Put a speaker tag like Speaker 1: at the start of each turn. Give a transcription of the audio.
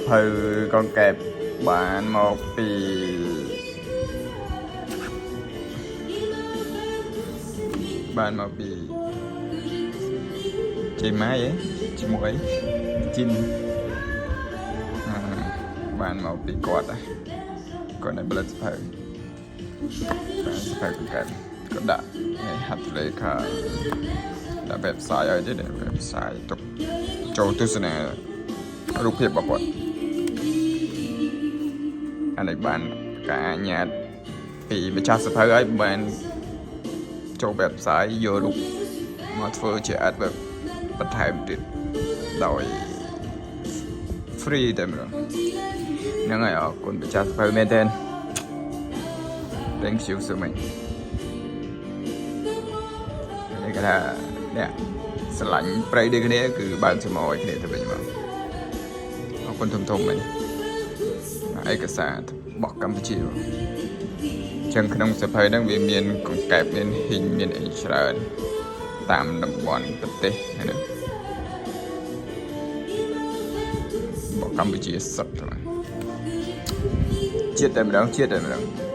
Speaker 1: ភៅកង្កែបបានមកពី បានមកពីជេម៉ាយឯងឈ្មោះអីជីនអឺបានមកពីគាត់ដែរគាត់នៅផលិតសភៅបាទសភៅកង្កែបគាត់ដាក់ឯហត្ថលេខាដាក់ website ឲ្យទៀត website ទុកចូលទស្សនារូបភាពរបស់គាត់អានេះបានការអនុញ្ញាតពីម្ចាស់សភៅឲ្យបាន ចូល website យករូបមកធ្វើជា artwork បន្ថែមទៀតដោយ free តែម្ដងហ្នឹងហើយអរគុណម្ចាស់សភៅមែនទែន Thank you so much. នេះគេថាអ្នកស្រឡាញ់ព្រៃដូចគ្នាគឺបើកចំហឲ្យគ្នាទៅវិញមកអរគុណធំធំមែនឯកសាររបស់កម្ពុជាបង ចឹងក្នុងសភៅហ្នឹងវាមានកង្កែបមានហ៊ីងមានអីច្រើនតាមតំបន់ប្រទេសហ្នឹងរបស់កម្ពុជាសុទ្ធទៅជាតិតែម្ដងជាតិតែម្ដង។